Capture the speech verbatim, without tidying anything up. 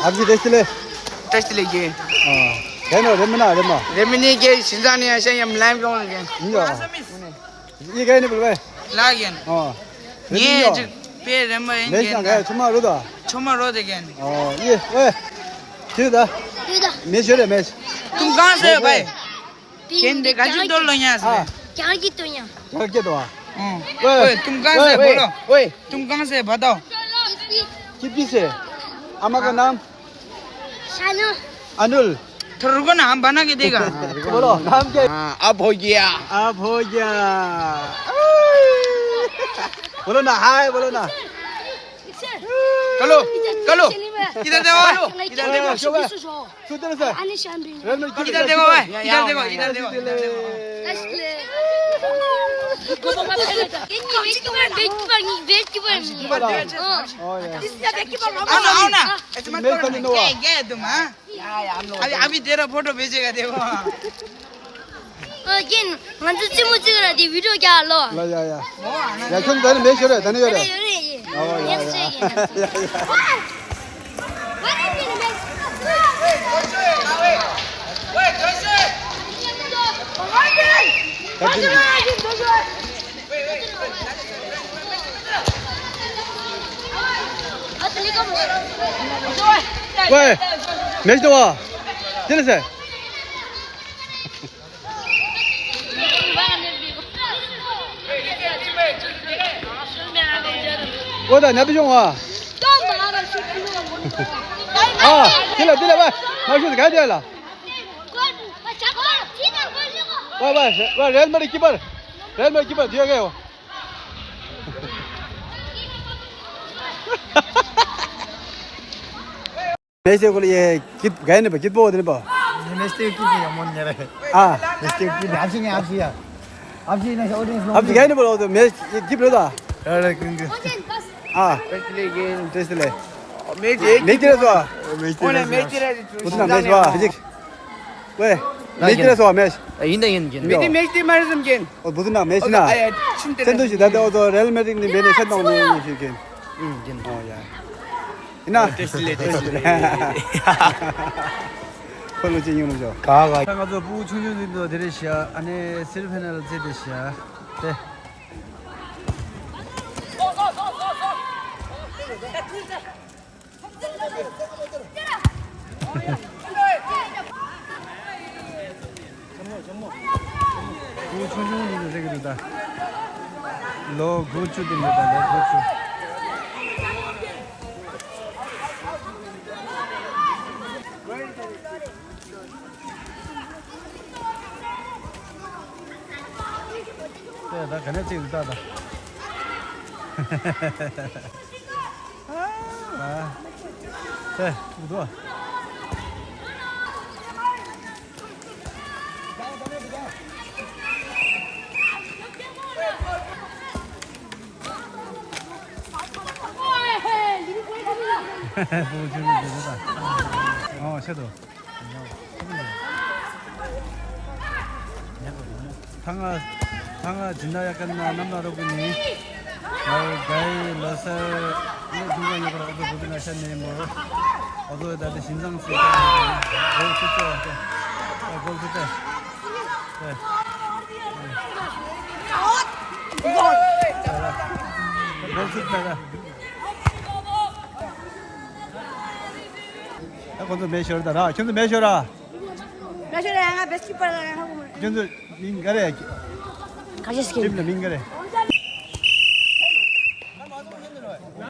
ཨ་ཕྱི་བཀྲ་ཤིས་བདེ་ལེགས། བཀྲ་ཤིས་བདེ་ལེགས་རྒན། ཨ། ག་ནས་རེད་མི་ན་རེད་མ། རེད་མི་ནི་རྒན་ཤིན་ཙང་ནས་ཡང་ཤ་ཡང་མི་ལམ་གང་རྒན། ཡིན་ཡོ། ཡི་ག་ནས་བུ་ལ་བས། ལ་རྒན། ཨ། རེད་མི་ངས་ཡོ། ཅིག་པེ་རེད་མ་ཡིན་མེ་རྒན་ཤང་ག་ད། ཆུ་མ་རུ་ད། ཆུ་མ་རོ་དེ་རྒན། ཨ་ཡེ་ཝེ། ཁྱོད་ད། ཡོད་ད། མེ་ཤོད་རེད་མེ། ཏུམ་གང་ཟེར་བས། ཁྱེད་འདི་ག་ཅི་གཏོར་ལོ་ཉག་ཟེར། རྒྱག་གི་གཏོར་ཉག་རྒྱག་གི་གཏོར་བ། ཨོ། ཝེ་ཝེ་ཏུམ་གང་ཟེར་བོ་ལོ། ཝེ། ཏུམ་གང་ཟེར་བ་དོ། ཀིབ་ཀི་ཟེར། ཨ་མ་ག་ནམ། ཤ་ནུ། ཨ་ནུལ། ཐུར་གོ་ན་ཨམ་བ་ན་གི་དེ་ག་བོ་ལོ་ནམ་གེ། ཨ་ཕོ་གི་ཡ། ཨ་ཕོ་གི་ཡ། བོ་ལོ་ན་ཧའི་བོ་ལོ་ན། ཀ་ལོ། ཀ་ལོ། ཀི་ད་དེ་བ། ཀི་ད་དེ་བ། ཤོ་བ། སུ་དེ་རེད་ཟེར། རེད་མོ་ཀི་ད་དེ་བ། ཀི་ད་དེ་བ། ཀི་ད་དེ་བ། ཨ་ན་ཨ་ན། ཨ་བི་ཨ་བི་དེ་ར་ཕོ་ཊོ་བེ་ཅེ་ག་དེ་བ། ཨོ་རྒན། ང་ཚོ་ཙི་མོ་ཙི་ག་ལ་དེ་བི་ཌིའོ་རྒྱག་ལོ། ལ་ཡ་ཡ། ཡ་ཁྱོད་ད་ནི་མེ་ཤོར་རེད། ད་ནི་ཡོད་རེད། ཡོད་རེད་ཡོད་རེད། ཨོ་ཡ་ཡ་ཡ་ཡ། ཝེ། མེ་ཤོར་བ། དེ་ལ་ཟེར། ཨོ་ད་ཉབ་བྱུང་བ། ཨ། དེ་ལ་དེ་ལ་བ། མ་ཤོད་ག་དེ་ལ། བ་བ་བ་རེལ་མ་རི་ཀི་པར། རེལ་མ་རི་ཀི་པར་དེ་ག་ཡོ། མེ་སྟེ་ཀུ་ལི་ཡེ་ཀིད་གའི་ནི་པ་ཀིད་པོ་དེ་ནི་པ། མེ་སྟེ་ཀིད་ཡ་མོན་ཉེ་རེ། ཨ། མེ་སྟེ་ཀིད་ཨབ་ཞི་ནི་ཨབ་ཞི་ཡ། ཨབ་ཞི་ནི་ཤ་ཨོ་ཌི་ཡེན་སི་ལོ། ཨབ་ཞི་གའི་ནི་པ་ལོ་དེ་མེ་ཀིད་རེད་ད། རེད་རེད་ཀིན་ཀིན། ཨ། ཏེས་ལེ་ཀིན། ཏེས་ལེ། མེ་ཀིད་རེད་སོ། མེ་ཀིད་རེད་སོ། ཨོ་ན་མེ་ཀིད་རེད་སོ། ཝེ། མེ་ཀིད་རེད་སོ་མེ། ཡིན་ད་ཡིན་ཀིན། མེ་ཀིད་མེ་ཀིད་མ་རེད་སམ་ཀིན། ཨོ་བུ་དུ་ན་མེ་ཤི་ན། ཨ་ཡ་ཆིན་ཏེ་སེན་དུ་ཞི་ད་ད་ཨོ་ཏོ་རེལ་མེ་ཌི་རིད་ནི་མེ་ནི་ཤད་ནོང་ནི་ཤི་ཀིན། ཨུམ་ཀིན། ཨོ་ཡ། ཡིན་ན། ཏེས་ལེ་ཏེས་ལེ། ཁོ་ལོ་ཅི་ཉུང་ལོ་ཅོ། ག་ག་ད་ང་ཚོ་སྤུ་གུ་ཆུང་ཆུང་འདི་ཚོ་དེ་རེད་ཤག་ཨ་ནི་སིལ་ཕེ་ནལ་ཚེ་དེ་ཤག་དེ། སྤུ་གུ་ཆུང་ཆུང་འདི་ཚོ་རེད་གི་འདུག་ད། ལོ་དགུ་བཅུ་དེ་འདྲ་དང་ལོ་དགུ་བཅུ། དེ་ད་ག་ནས་གཅིག་ཏུ་ལྟ་ད། ཨ། དེ་འདུག་ཐང་ང་ཐང་ང་ཇི་འདྲ་ཡག་ག་ན་ནམ་ན་རོགས་ནི། ང་གའི་ལོ་སར་ནི་ཐུང་ག་ཡོད་པར་ཨོ་ཙོ་བུ་དུ་ན་ཤ་ནས་མོ། ཨོ་ཙོ་ད་དེ་ཞིན་ཙང་སི་གོལ་ཚུ་ཙོ་ཨོ་ཙོ་གོལ་ཚུ་ཏེ། གོལ་ཚུ་ཏེ། ད་ཁོང་ཚོ་མེ་ཤོར་ད་ར། ཁྱོད་ཚོ་མེ་ཤོར་ར། མེ་ཤོར་ར་ང་བེ་སི་ཀི་པར་ལ་ང་ཧ་གོ་མ་རེད། ཁྱོད་ཚོ་མིང་ག་རེ། ཁ་ཤས་ཀྱི་ཊིམ་ལ་མིང་ག་རེ།